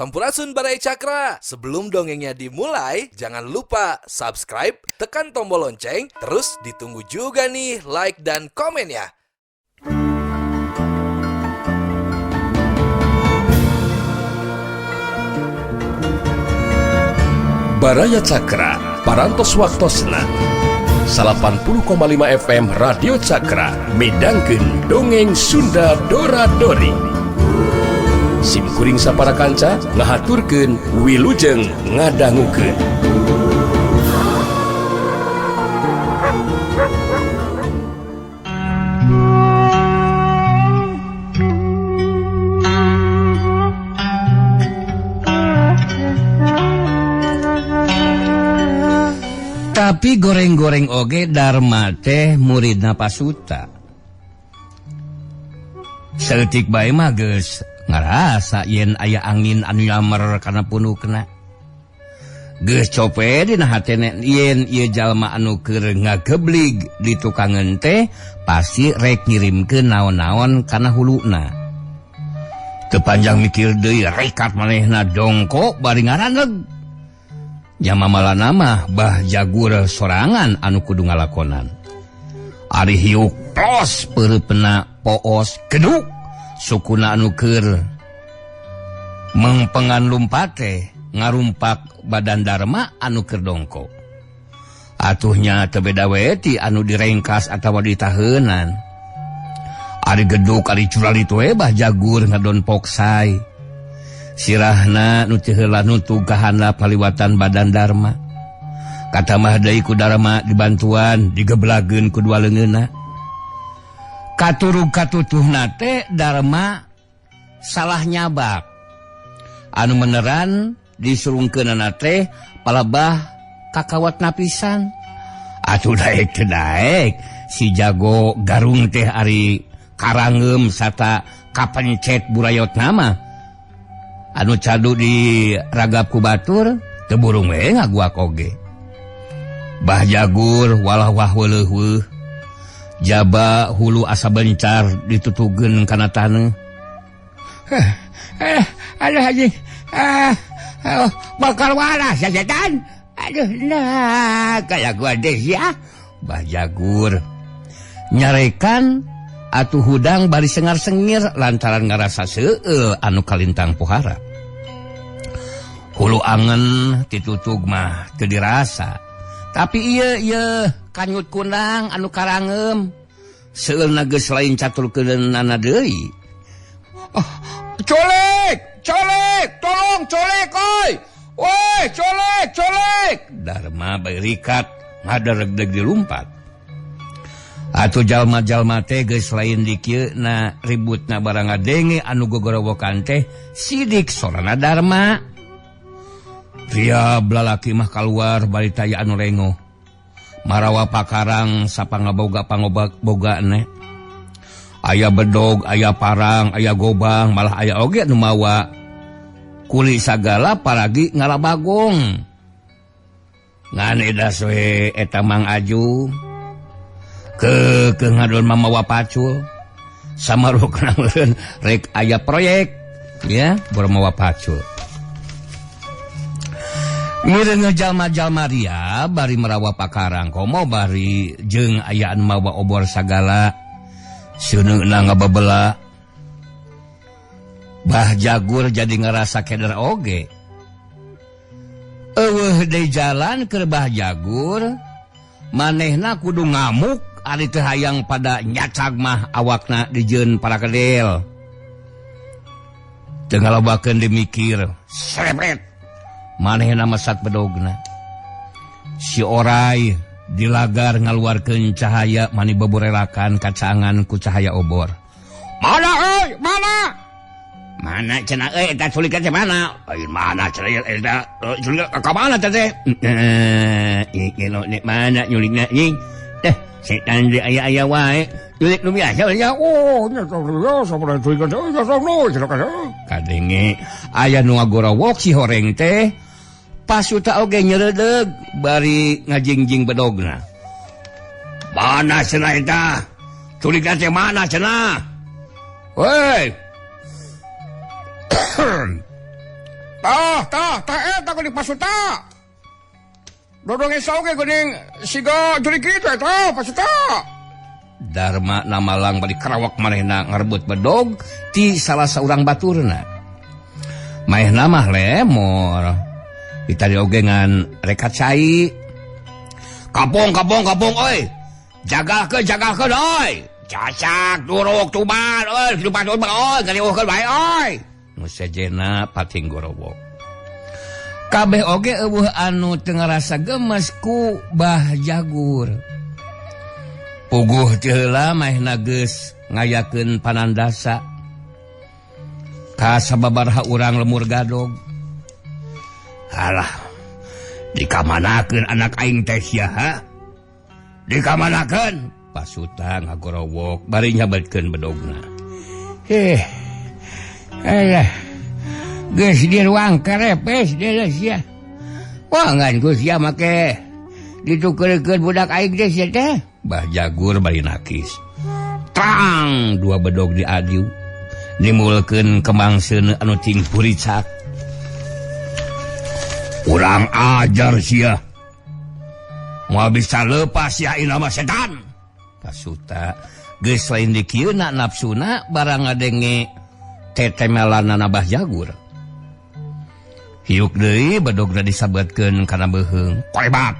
Sampurasun, Baraya Cakra. Sebelum dongengnya dimulai, jangan lupa subscribe, tekan tombol lonceng, terus ditunggu juga nih like dan komennya. Baraya Cakra, Parantos Waktosna 80,5 FM Radio Cakra midangkeun Dongeng Sunda Dora Dori. Sim kuring sapara kanca ngahaturkeun wilujeng ngadangukeun. Tapi goreng-goreng oge Dharma teh muridna Pasuta. Saeutik bae mah geus ngarasa yen aya angin anu nyamer kana punukna. Geus cope dina hatena yen ieu jalma anu keur ngageblig di tukangeun teh pasti rek ngirimkeun naon-naon kana huluna. Teu panjang mikir deui, rekat manehna dongkok bari ngaraneg. Nyamamalana mah Bah Jagur sorangan anu kudu ngalakonan. Ari hiuk tos peureupna poos geduk sukuna anu keur mengpengan lumpate ngarumpak badan Dharma anu keur dongko. Atuhnya teu beda we ti anu direngkas atawa ditahenan. Ari geduk ari curalit we Bah Jagur ngadon poksai. Sirahna nu teu heula nutug ka handap kaliwatan badan Dharma. Katamah deui ku Dharma dibantuan digeblageun ku dua leungeunna. Katurug katutuhna teh Dharma salah nyabak. Anu meneran disurungkeunana teh palebah kakawat napisan. Atuh daek teu daek si jago garung teh ari karangeum sata kapencet burayot nama. Anu cadu di ragap ku batur teu burung we ngaguak oge. Bah Jagur walah wah weuleuh jaba hulu asa bencar ditutugeun kana taneuh. Aduh haji, bakal waras ya setan. Aduh nah kaya gua deh ya. Bah Jagur nyarekan atuh hudang bari sengar-sengir lantaran ngarasa seueul anu kalintang pohara. Hulu angen titutug mah teu dirasa. Tapi ieu ieu kanyut kundang anu karangeum. Seueulna geus lain caturkeunana deui. Oh, colek, colek, tolong colek oi. Woi, colek, colek. Dharma berikat ngaderegdeg dilumpat. Atuh jalma-jalma teh geus lain di kieu na ributna barang ngadenge anu gogorowokan teh sidik sorana Dharma. Riab lalaki mah kaluar bari taya anu rengoh. Marawa pakarang sapangaboga pangobogana. Aya bedog, aya parang, aya gobang, malah aya oge anu mawa kuli sagala paragi ngalabagong. Ngan edas we eta Mang Aju. Ke ngadon mamawa pacul samarukna meureun rek aya proyek ya bermawa pacul. Mireuneuh jalma-jalma ria bari merawa pakarang komo bari jeung aya anu mawa obor sagala seuneuna ngababela. Bah Jagur jadi ngarasa keder oge. Eueuh deui jalan keur Bah Jagur manehna kudu ngamuk ari teu hayang pada nyacag mah awakna dijeun para kedel. Teu ngalobakeun dimikir, srepret. Manehna mesat bedogna. Si orai dilagar ngaluarkeun cahaya mani beburelakan kacangan ku cahaya obor. Mana euy? Mana? Mana cenah euy eta culikan teh mana? Euy mana cenah eta culikan ka mana teh? Ieu mana nyulikna nying? Teh setan di aya-aya wae. Nyulik nu biasa ya. Oh, kadenge aya nu ngagorowok si horeng teh. Pasuta oge nyereudeg bari ngajingjing bedogna. Mana cenah eta? Culikan teh mana cenah? Woi. Tah tah tah eta geuning Pasuta. Dodong esa oge geuning siga jurig kitu eta Pasuta. Darma namalang bari karawak manehna ngarebut bedog ti salah saurang baturna. Manehna mah lemor. Ditadi oge ngan reka cai. Kapong kapong kapong euy. Jagakeun euy. Cacak duruk tuban euy, tuban euy, gariweuhkeun bae euy. Nu sejena pating gorowok. Kabeh oge eueuh anu teu ngarasa gemes ku Bah Jagur. Puguh teu heula maehna geus ngayakeun panandasa. Ka sababaraha urang lemur gadog. Alah, dikamanakeun anak aing teh sia ha? Dikamanakeun? Pasuta ngagorowok bari nyabetkeun bedogna. Heh. Alah. Geus di ruang kerepes deui sia. Wah ngan ku sia make ditukeurkeun budak aing teh sia teh. Bah Jagur bari nakis. Tang dua bedog diadiu. Nimulkeun kembang seuneu anu ting puricak. Urang ajar sia. Moal bisa lepas sia ilama setan. Pasuta geus lain dikieuna nafsuna barang ngadenge tetemelanana Bah Jagur. Hiuk deui bedogna disabetkeun kana beuheung. Korebat.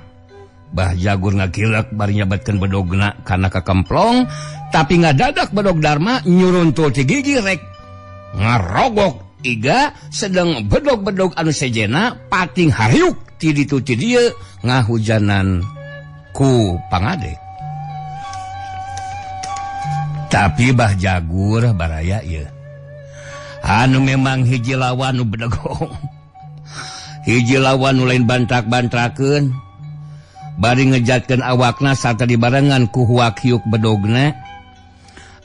Bah Jagur ngagilek bari nyabetkeun bedogna kana kakemplong, tapi ngadadak bedog Darma nyuruntul ti gigi rek ngarogok iga sedang bedog-bedog anu sejena pating hariuk ti ditu ti dieu ngahujanan ku pangadek. Tapi Bah Jagur baraya ieu anu memang hiji lawan nu bedegong. Hiji lawan nu lain bantak-bantrakeun. Bari ngejatkeun awakna sarta dibarengan ku huak hiuk bedogna.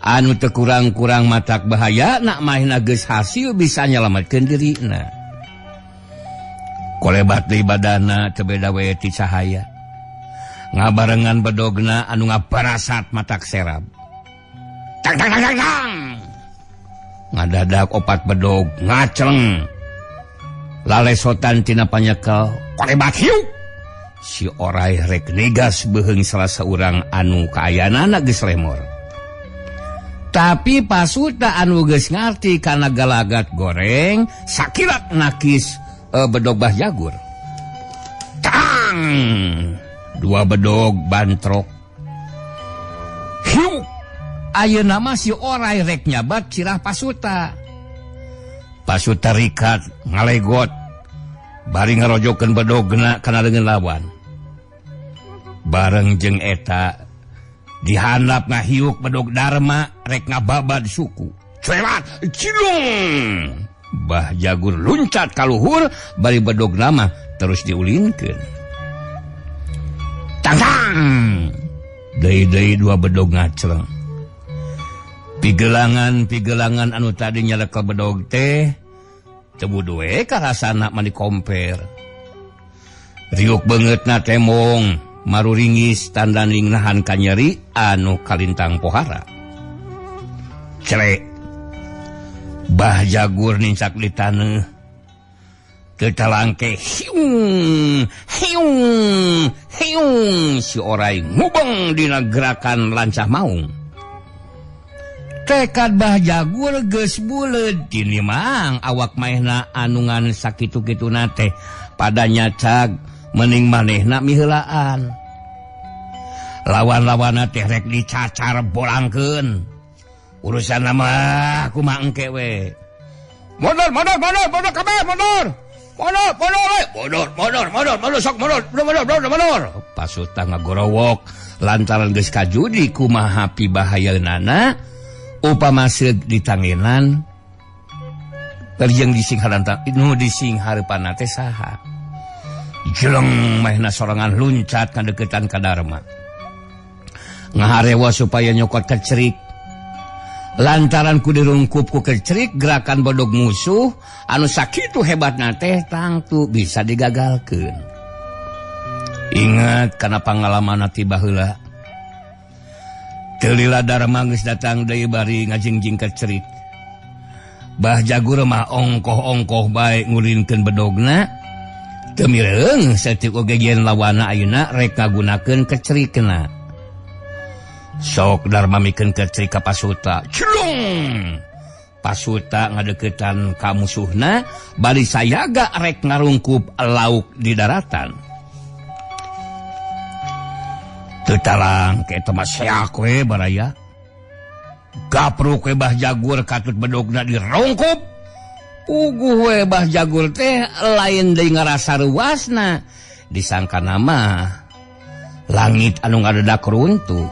Anu teu kurang-kurang matak bahaya nak mahna geus hasil bisa nyalametkeun dirina. Kolebat deui badana teu beda we ti cahaya. Ngabarengan bedogna anu ngabarasat matak serab. Tang tang tang tang. Ngadadak opat bedog ngacleng. Lalesotan tina panyekel kolebat hiuk. Si orai rek negas beuheung salah saurang anu kaayanana geus lemor. Tapi Pasuta anu geus ngarti kana galagat goreng sakilat nakis bedog Bah Jagur. Tang! Dua bedog bantrok. Hiuk! Ayeuna mah si orai rek nyabat cirah Pasuta. Pasuta rikat ngalegot bari ngarojokeun bedogna kana leungeun lawan. Bareng jeung eta dihandap ngahiuk bedog Darma rek ngababad suku. Celat cilung. Bah Jagur luncat ka luhur bari bedogna mah terus diulinkeun. Tang tang. Deui-deui dua bedog ngacleng. Pigelangan-pigelangan anu tadi nyalekel bedog teh teu buduwe karasana mani komper. Riuk beungeutna temong maruringis tandaning nahan kanyeri anu kalintang pohara. Cerek. Bah Jagur nincak di taneuh. Teu talangke hiung hiung hiung si orai ngubeng dina gerakan lancah maung. Tekad Bah Jagur geus buleud tinimang awak maehna anu ngan sakitu-kituna teh pada nyacag mending manehna miheulaan. Lawan-lawanna teh rek dicacar bolangkeun. Urusan mah kumaha engke we. Mundur mundur mundur mundur kabeh mundur. Mundur mundur we. Mundur mundur mundur mundur sok mundur mundur mundur mundur. Pasuta ngagorowok lantaran geus kajudi kumaha pibahayeunana upama seug ditanginan terjeng dising haranta nu dising hareupanna teh saha. Jeleng mahna sorangan luncat kadeukeutan ka Darma. Ngaharewa supaya nyokot kecerik. Lantaran ku dirungkup ku kecerik gerakan bodog musuh anu sakitu hebatna teh tangtu bisa digagalkeun. Ingat kana pangalaman ti baheula. Teu lila Darma geus datang deui bari ngajingjing kecerik. Bah Jagur mah ongkoh-ongkoh bae ngulinkeun bedogna. Teu mireung saeutik oge yen lawana ayeuna rek ngagunakeun kecerikna. Sok Darma mikeun kecerik ka Pasuta. Celung! Pasuta ngadeukeutan ka musuhna bari sayaga rek ngarungkup lauk di daratan. Teu talang ke eta mah seak we baraya. Gapruk we Bah Jagur katut bedogna dirungkup. Puguh we Bah Jagur teh lain deui ngarasa ruasna. Disangkana mah langit anu ngadedak runtuh.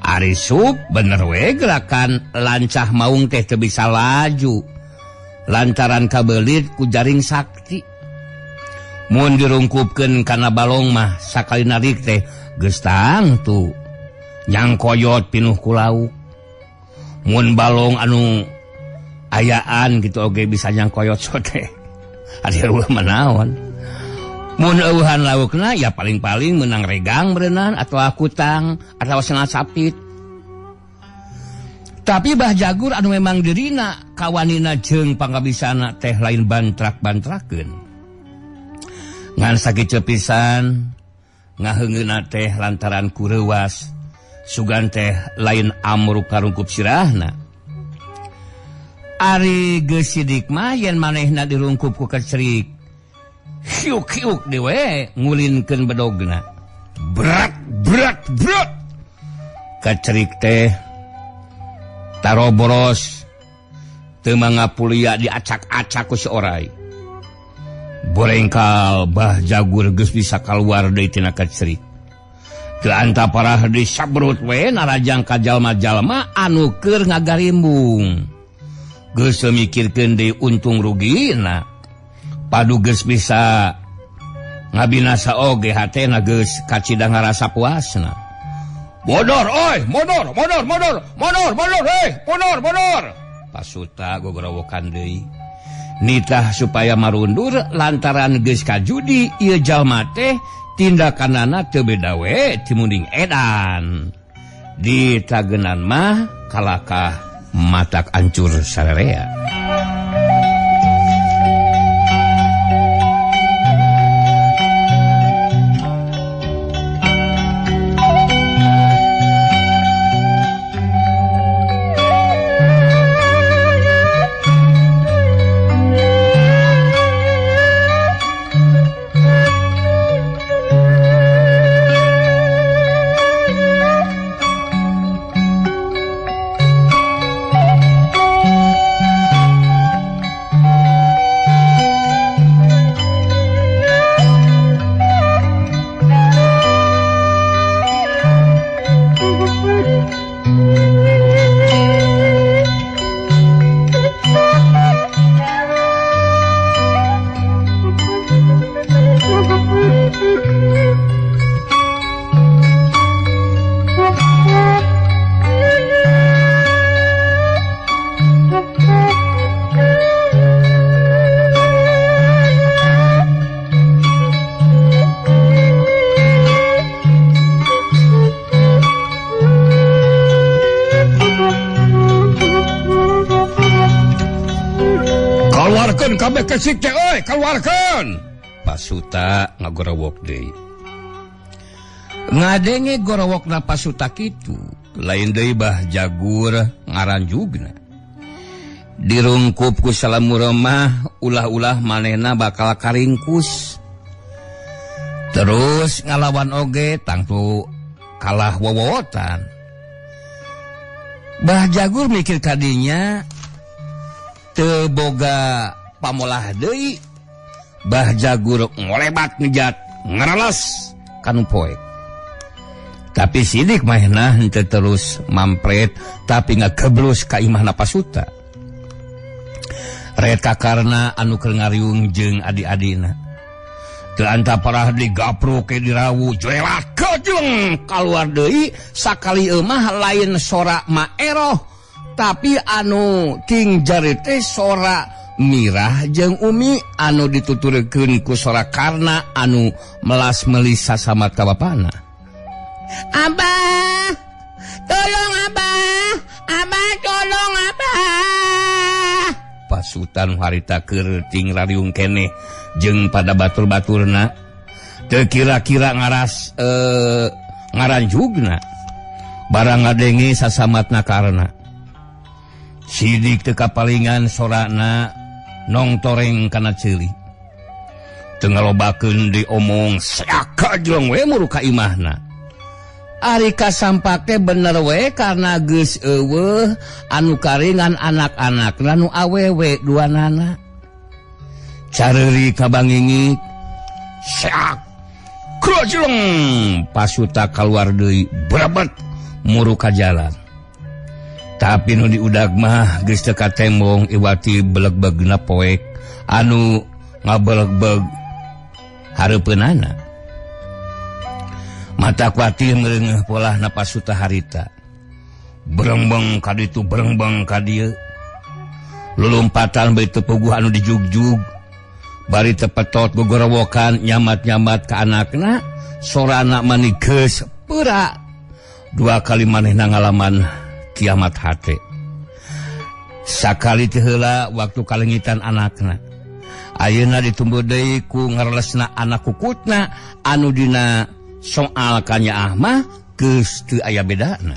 Ari sup bener we gerakan lancah maung teh teu bisa laju lantaran kabelit ku jaring sakti. Mun dirungkupkeun kana balong mah sakali narik teh geus tangtu nyangkoyot pinuh ku lauk. Mun balong anu ayaan gitu oge bisa nyangkoyot sote. Ari eueuh mah naon. Mun eueuhan laukna ya paling-paling menang regang berenang atau kutang atau senal sapit. Tapi Bah Jagur anu memang dirina kawanina jeung pangabisana teh lain bantrak-bantrakeun. Ngan sakieu pisan ngaheungeuna teh lantaran ku reuwas sugan teh lain amruk karungkup sirahna. Ari geus sidik mah yen manehna dirungkup ku kecerik. Hiuk-hiuk dewe ngulinkeun bedogna. Brak brak brak. Kecerik teh taroboros teu mangapulia diacak-acak ku si orai. Borengkal Bah Jagur geus bisa kaluar deui tina kecerik. Teu anta parah disabrut we narajang ka jalma-jalma anu keur ngagarimbung. Geus mikirkeun deui untung rugina. Padu geus bisa ngabinasa oge hatena geus kacida ngarasa puasna. Bodor oi, modor, modor, modor, modor, modor, hei, modor, modor. Pasuta gogorowokan deui. Nitah supaya marundur lantaran geus kajudi ieu jalma teh tindakanana teu beda we ti munding edan. Ditagenan mah kalakah matak ancur sararea. Kabeh kesik teh euy, keluarkeun. Pasuta ngagorowok deui. Ngadenge gorowokna Pasuta kitu, lain deui Bah Jagur ngaranjugna. Dirungkup ku salamur mah ulah-ulah manehna bakal karingkus. Terus ngalawan oge tangtu kalah wowotan. Bah Jagur mikir kadinya teu boga pamolah deui. Bah Jagur ngolebat ngejat ngaralas kanu poek. Tapi sidik mahna henteu terus mampret tapi ngageblus ka imahna Pasuta. Reta karna anu keur ngariung jeung adi-adina. Teu anta parah digapruk ke dirawu jrelak kejeng kaluar deui sakali mah lain sora maeroh tapi anu ting jari teh sora Mirah jeung Umi anu dituturkeun ku sora Karna anu melas melis sasamat ka bapana. Abah, tolong abah, abah tolong abah. Pasutan harita keur ting rariung keneh jeung pada batur-baturna teu kira-kira ngaras ngaranjugna barang ngadenge sasamatna karena sidik teu kapalingan sorana nongtoreng kana ceuli teu ngalobakeun diomong sakajlong we muru ka imahna. Ari kasampak teh bener we karena geus eueuh anu karingan anak-anakna nu awewe duanana. Careuri kabangingik seak krojlong pasuta kaluar deui brebet muru ka jalan. Tapi nu diudag mah geus teu katembong iwati belegbegna poek anu ngabelegbeg hareupeunana. Mata kuatir ngereungeuh polahna pasuta harita. Berengbeng ka ditu berengbeng ka dieu. Lulumpatan bari teu puguh anu dijugjug. Bari teu petot gogorowokan nyamat-nyamat ka anakna, sorana mani geus peura. Dua kali manehna ngalaman kiamat hate. Sakali teh heula waktu kalengitan anakna. Ayeuna ditumbuh deui ku ngarelesna anak kukutna anu dina soal kanyaah mah geus teu aya bedana.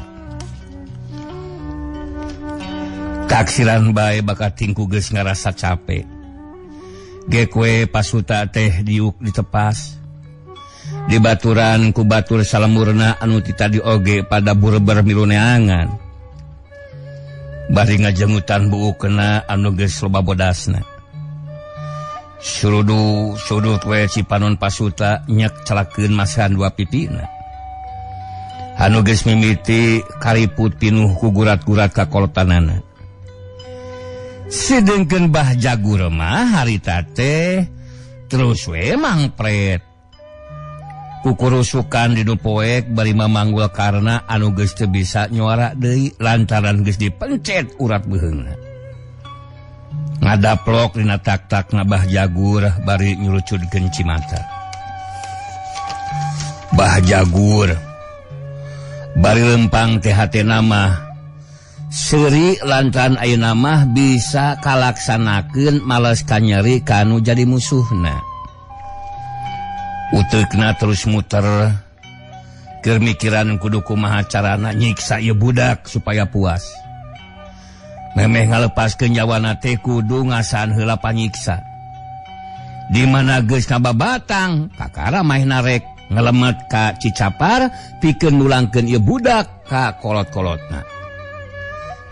Taksiran bae bakal tingku geus ngarasa capek. Gekwe pasuta teh diuk ditepas. Dibaturan ku batur salemurna anu ti tadi oge pada burber milu neangan. Bari ngajengutan buukna anu geus loba bodasna. Surudu sudut we si panon pasuta nyek celakeun masihan dua pipina. Anu geus mimiti kariput pinuh ku gurat-gurat ka kolotanana. Sedengkeun Bah Jagur mah harita teh terus we mangpret. Kukurusukan di nu poek bari mamanggul karena anu geus teu bisa nyuara deui lantaran geus dipencet urat beuheungna. Ngadaplok dina tak-takna Bah Jagur bari nyurucudkeun cimata. Bah Jagur bari lempang teh hatena mah seuri lantaran ayeuna mah bisa kalaksanakeun males kanyeri kanu jadi musuhna. Uteukna terus muter keur mikiran kudu kumaha carana nyiksa ieu budak supaya puas. Memeh ngalepaskeun nyawana teh kudu ngasaan heula panyiksa. Di mana geus ngababatang, kakara mahna rek ngelemet ka Cicapar pikeun nulangkeun ieu budak ka kolot-kolotna.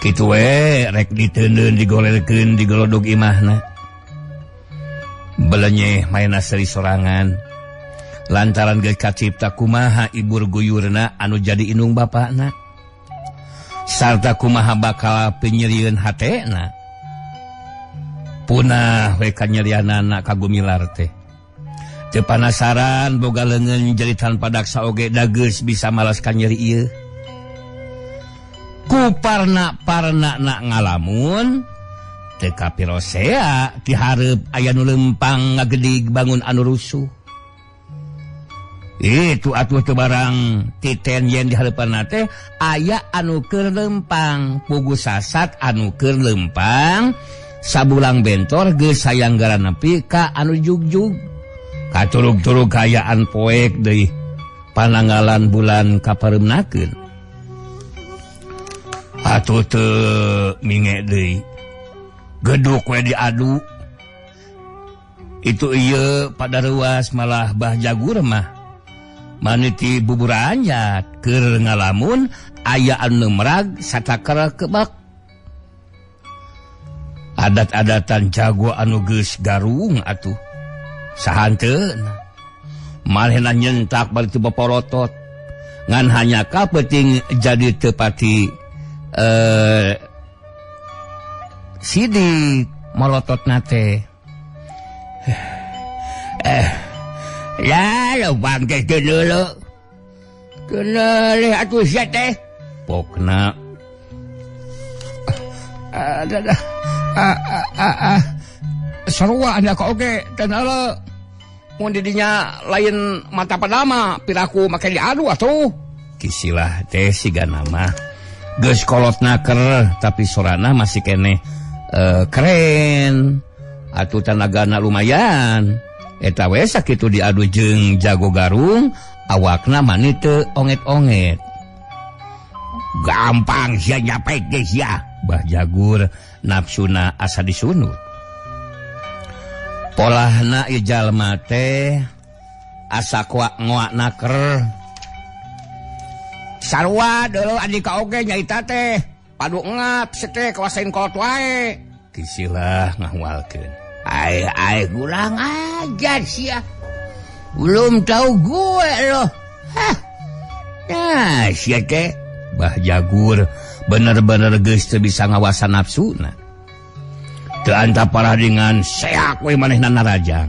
Kitu we rek diteundeun digolerkeun digolodog imahna. Belenyeh maena seuri sorangan. Lantaran geus kacipta kumaha ibur guyurna anu jadi indung bapakna. Sarta kumaha bakal penyerieun hatena. Punah we kanyerianana kagumilar teh. Teu panasaran boga leungeun jeritan padaksa oge dageus bisa malas kanyeri ieu. Ku parna-parna na ngalamun teu kapirosea ti hareup aya nu lempang ngagedig bangun anu rusuh. Itu atuh teu barang titen yen di hareupeunna teh aya anu keur lempang pugu sasat anu keur lempang sabulang bentor geus sayanggaran nepi ka anu jugjug katurug-turug kayaan poek deui pananggalan bulan kapareumnakeun. Atuh teu minge deui geduk we diadu itu ieu pada ruas malah Bah Jagur mah maniti bubur anjat keur ngalamun aya anu merag satakar kebak. Adat-adatan jago anu geus garung atuh sahanteuna manehna nyentak bari teu baporotot ngan hanya ka peuting jadi teu pati sidik molototna teh. Ya lo bangke dulu. Kena leh atuh sia teh. Pokna. Sarua anda ka oge dan ala mun didinya lain mata padama piraku make diadu atuh. Kisilah teh siga nama. Geus kolot naker tapi sorana masih keneh keren atuh tanagana lumayan eta we sakitu diadu jeung jago garung awakna mani teu onget-onget. Gampang sia nyapek ge sia. Bah Jagur nafsuna asa disunut. Polahna ieu jalma teh asa kuak ngoak naker. Sarua deuleu andika oge nyaita teh padu ngap seteh kawasain kolot wae. Kisilah ngahualkeun. Ai ai kurang ajar sia. Belum tahu gue loh. Hah. Nah, sia teh Bah Jagur bener-bener geus teu bisa ngawasan nafsuna. Teu anta parah dengan seak we manehna narajang.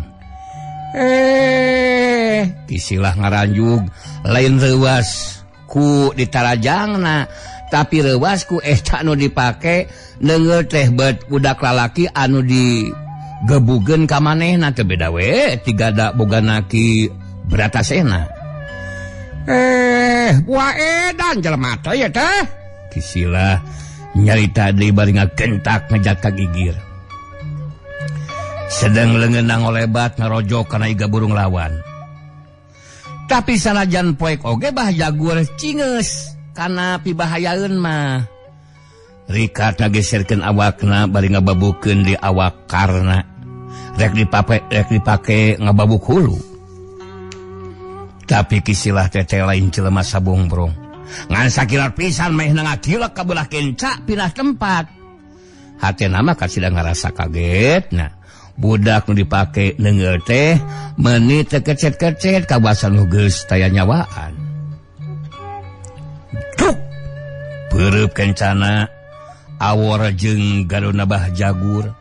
Kisilah ngaranjug lain reuas ku ditarajangna, tapi reuas ku eta nu dipake neungeul teh bet budak lalaki anu digebugeun ka manehna teu beda we tigada boga naki Bratasena. Buah edan jelema teh ya teh. Kisilah nyarita deui bari ngagentak ngejat ka gigir. Sedang leungeunna ngolebat ngarojok kana iga burung lawan. Tapi sanajan poek oge Bah Jagur cingeus kana pibahayaeun mah. Rika ngageserkeun awakna bari ngababukeun di awak karna. Rek dipake ngababuk hulu. Tapi kisilah tete lain jelema sabongbrong. Ngan sakilar pisan mehna ngagilek ka belah kenca pindah tempat. Hatena mah kasida ngarasa kaget. Nah, budak nu dipake neungeul teh meuni teu kecet-kecet kawasan nu geus taya nyawaan. Duk! Peureub kencana awor jeung garuna Bah Jagur.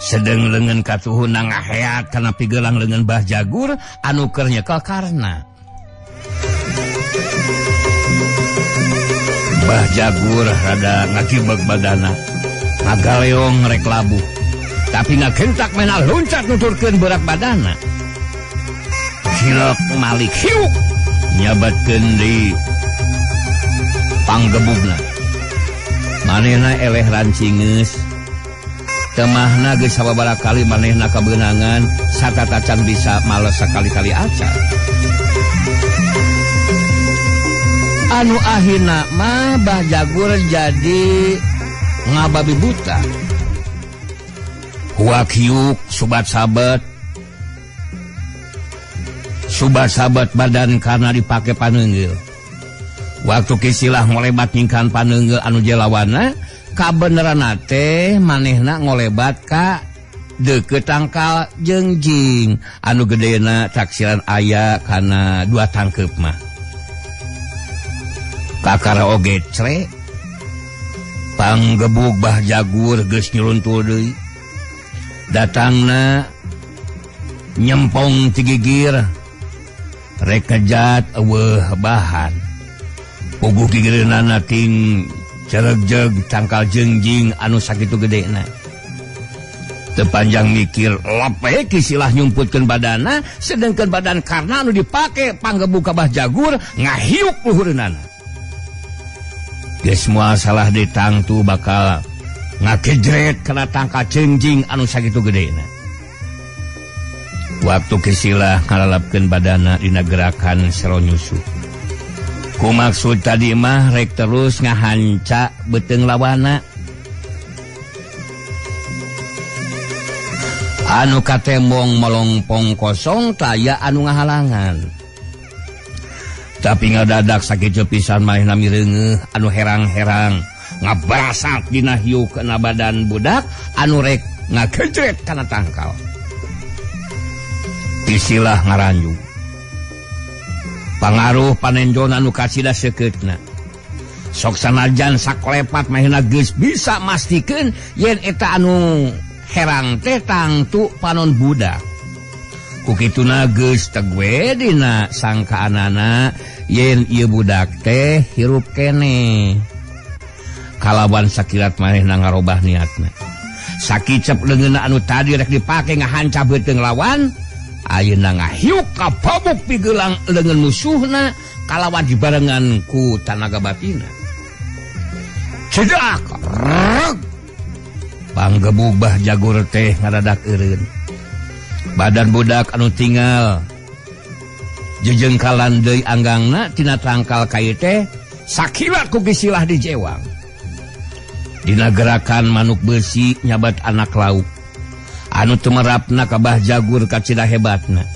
Sedeng leungeun katuhuna ngaheat kana pigelang leungeun Bah Jagur anu keur nyekel karna. Bah Jagur rada ngakibeg badana, ngagaleong rek labuh. Tapi ngagentak mena loncat nuturkeun berat badana. Cilok malik hiuk nyabatkeun di panggebugna. Manehna eleh rancingeus. Temahna geus sababaraha kali manehna kabeunangan satatacan bisa males sakali-kali acan. Anu akhirna mah Bah Jagur jadi ngababi buta. Huak hiuk subat-sabat. Subat-sabat badan karena dipake paneungeul. Waktu kisilah ngolebat nyingkan paneungeul anu jelawana, kabeneran teh manehna ngolebat ka deukeut tangkal jengjing anu gedena taksiran aya kana dua tangkeup mah. Kakara oge cre panggebug Bah Jagur geus nyeluntul deui. Datangna nyempong ti gigir rek ngejat eueuh bahan. Puguh gigireunana ting ceregjeg tangkal jengjing anu sakitu gedena. Teu panjang mikir lepek kisilah nyumputkeun badana sedengkeun badan karna anu dipake panggebug ka Bah Jagur ngahiuk luhureunana. Geus moal salah ditangtu bakal ngakejret kana tangkal jengjing anu sakitu gedena. Waktu kisilah ngalalapkeun badana dina gerakan sero nyusup. Ku maksud tadi mah rek terus ngahanca beuteung lawana. Anu katembong melongpong kosong taya anu ngahalangan. Tapi ngadadak sakitu pisan manehna mireungeuh anu herang-herang ngabarasat dina hiuk kana badan budak anu rek ngagejret kana tangkal. Kisilah ngaranjug. Pangaruh panenjona anu kasida seukeutna. Sok sanajan sakolepat manehna geus bisa mastikeun yen eta anu herang teh tangtu panon budak. Ku kituna geus tegue dina sangkaanana yen ieu budak teh hirup keneh. Kalawan sakilat manehna ngarobah niatna. Sakicep leungeunna anu tadi rek dipake ngahanca beuteung lawan, ayeuna ngahiuk kababuk pigelang leungeun musuhna kalawan dibarengan ku tanaga batina. Cedak reg. Panggebug Bah Jagur teh ngadadak eureun. Badan budak anu tinggal jejengkalan deui anggangna tina tangkal kai teh sakilat ku Kisilah dijewang. Dina gerakan manuk besi nyabat anak lauk. Anu tumerapna ka Bah Jagur kacida hebatna.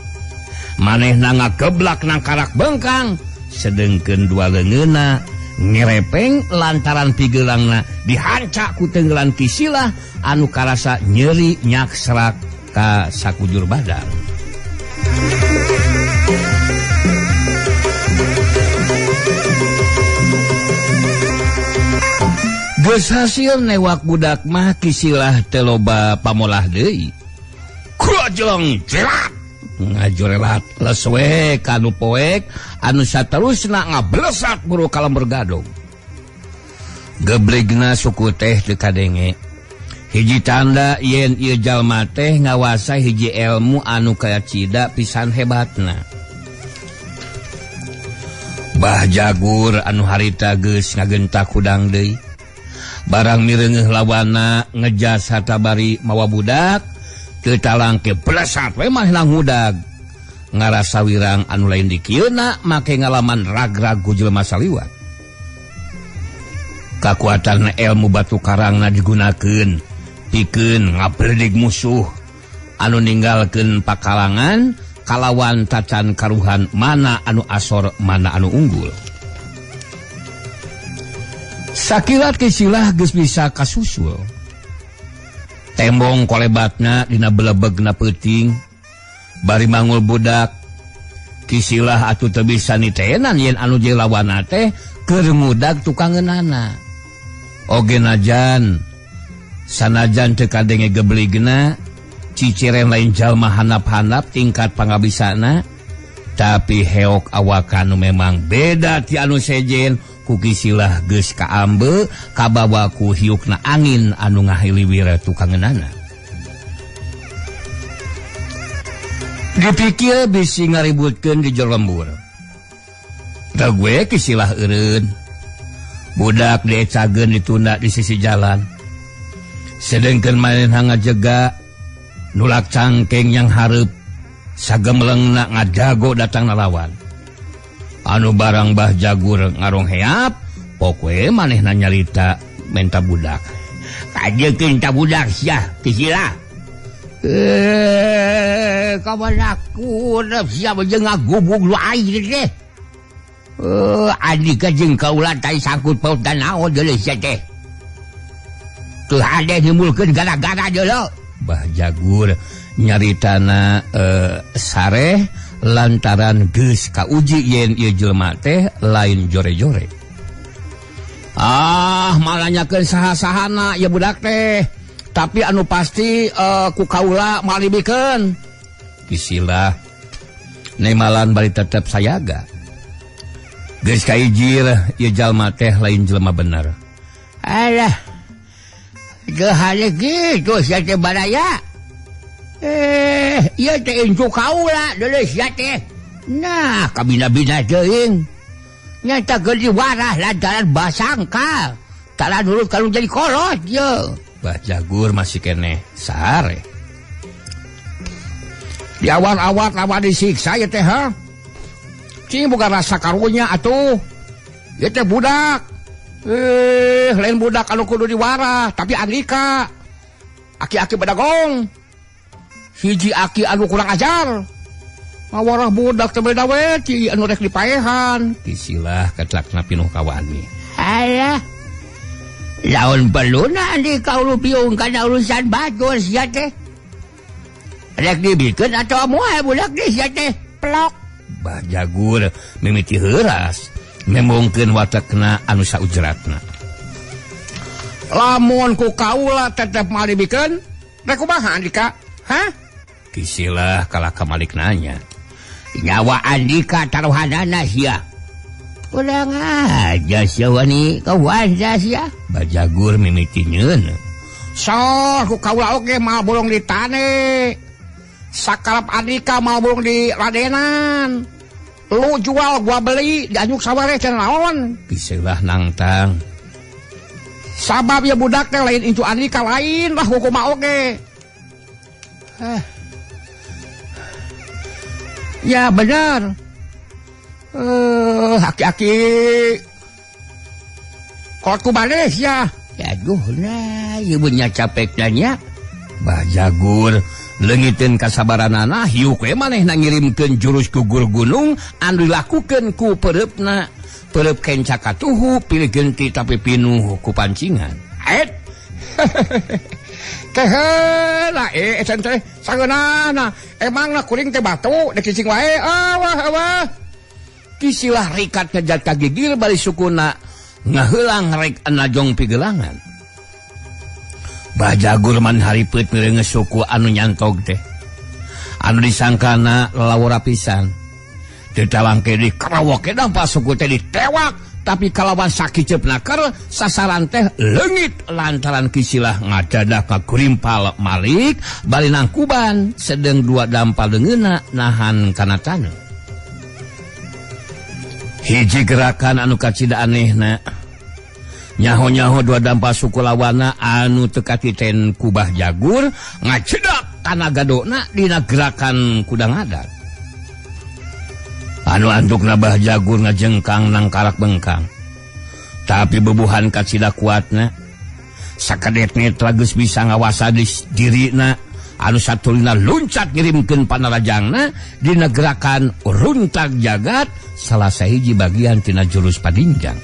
Manehna ngageblak nangkarak bengkang sedengkeun dua leungeunna ngerepeng lantaran pigeulangna dihancak ku tenggelan Kisilah anu karasa nyeri nyaksrak ka sakujur badan. Geus hasil newak budak mah Kisilah teu loba pamolah deui. Kujong jelat ngajorelat leswe kanu poek anu saterusna ngablesat buru kalember gadong. Gebligna suku teh teu kadenge. Hiji tanda yen ieu jalma teh ngawasa hiji ilmu anu kacida pisan hebatna. Bah Jagur anu harita geus ngagentak hudang deui. Barang mireungeuh lawana ngejas hatabari mawa budak teu talangke blesat we mah hudag. Ngarasa wirang anu lain dikieuna make ngalaman rag-rag ku jelema saliwat. Kakuatan ilmu batu karangna digunakeun pikeun ngabredig musuh anu ninggalkeun pakalangan kalawan tacan karuhan mana anu asor mana anu unggul. Sakilat Kisilah geus bisa kasusul. Tembong kolebatna dina belebegna peuting bari mangul budak. Kisilah atuh teu bisa nitenan yen anu jeung lawanna teh keur ngudag tukangeunana. Oge najan sanajan teu kadenge gebligna ciciren lain jalma handap-handap tingkat pangabisana, tapi heok awakan nu memang beda ti anu sejen. Ku Kisilah geus kaambe kabawa ku hiukna angin anu ngahiliwir tukangeunana. Dipikir bisi ngaributkeun di jero lembur. Teu gue Kisilah eureun. Budak diecageun ditunda di sisi jalan. Sedengkeun manehna ngajega nulak cangkeng yang hareup sagemelengna ngadago datang lawan. Anu barang Bah Jagur ngarong heap pokwe manehna nyarita menta budak. Kajekeun ta budak sia Kisilah. Kawan aku sia jeung ngagubug lu aing teh. Andika jeung kaula tai sangkut paut dan naon deuleu sia teh. Teu hade nimulkeun gara-gara deuleu. Bah Jagur nyaritana sareh lantaran geus kauji yen ieu jelema teh lain jore-jore. Ah, malanyakeun saha-sahana ieu budak teh. Tapi anu pasti ku kaula malibikeun. Kisilah nemalan bari tetep sayaga. Geus kaijir ieu jalma teh lain jelema bener. Alah. Geus hale kitu sia teh baraya. Ieu teh incu kaula deuleu sia teh. Nah, kabina-bina teuing. Nyata geus diwarah lantaran basangkal. Tara nurut kalau jadi kolot ye. Bah Jagur masih keneh sare. Di awal-awal lawan disiksa ya teh ha. Cing bukan rasa karunya atuh. Ieu teh budak. Lain budak anu kudu diwarah, tapi andika. Aki-aki bedagong. Hiji aki anu kurang ajar. Ngawarah budak teh beda we, ci anu rek dipaehan. Kisilah katlakna pinuh kawani. Alah. Laun perluna andika ulu piung kana urusan batur sia teh. Rek dibikeun atawa moal budak teh sia teh. Plok. Bah Jagur mimiti heuras memungkeun watekna anu saujratna. Lamun ku kaula tetep moal dibikeun, rek kumaha andika? Hah? Kisilah kalah kamalik nanya. Nyawa andika taruhanana sia. Kurang aja sia wani kawansa sia. Bajagur mimiti nyeun. Sok ku kaula oge moal bolong di tane. Sakalap andika moal bolong di radenan. Lu jual gua beli dianyuk sawareh cenah naon. Kisilah nangtang. Sabab ya budak teh lain incu Andika lain lah hukum oge. Ya benar. Aki-aki kolotku baris ya. Aduh nah ieu nya capek nya. Bah Jagur leungiteun kasabaranana hiuk we manehna ngirimkeun jurus gugur gunung anu dilakukeun ku peureupna. Peureub kenca katuhu pilih genti tapi pinuh ku pancingan. Et. Keheula ecen teh sageunana emangna kuring teh batu dek cicing wae. Awah awah. Kisilah rikat ngejat ka gigir bari sukuna ngaheulang rek najong pigelangan. Bah Jagur man haripeut mireungeus suku anu nyantog teh. Anu disangkana lalawora pisan. Ditawangke di kerawok dampa suku teh ditewak tapi kalawan sakiceupna naker sasaran teh leungit lantaran kisilah ngadadah ka kurimpal Malik bari nangkuban sedeng dua dampa leungeunna nahan kana taneuh. Hiji gerakan anu kacida anehna nyaho-nyaho dua dampa suku lawana anu teu katiten ku Bah Jagur ngacedak kana gadona dina gerakan kuda ngadat. Anu antukna Bah Jagur ngajengkang nangkarak bengkang. Tapi bebuhan kacida kuatna sakedet netra geus bisa ngawasa dirina anu satulina luncat ngirimkeun panarajangna dina gerakan runtag jagat salah sahiji bagian tina jurus padinjang.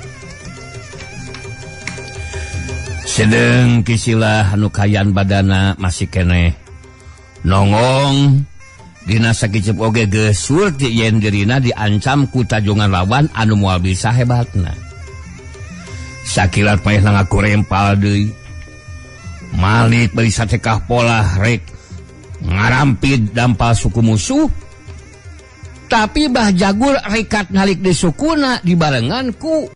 Sedeng kisilah anu kayan badana masih keneh nongong dina sakiceup oge geus surti yen dirina diancam ku tajungan lawan anu moal bisa hebatna. Sakilat paehna ngakurempal deui. Malik bari satekah polah rek ngarampid dampal suku musuh. Tapi Bah Jagur rekat nalik di sukuna dibarengan ku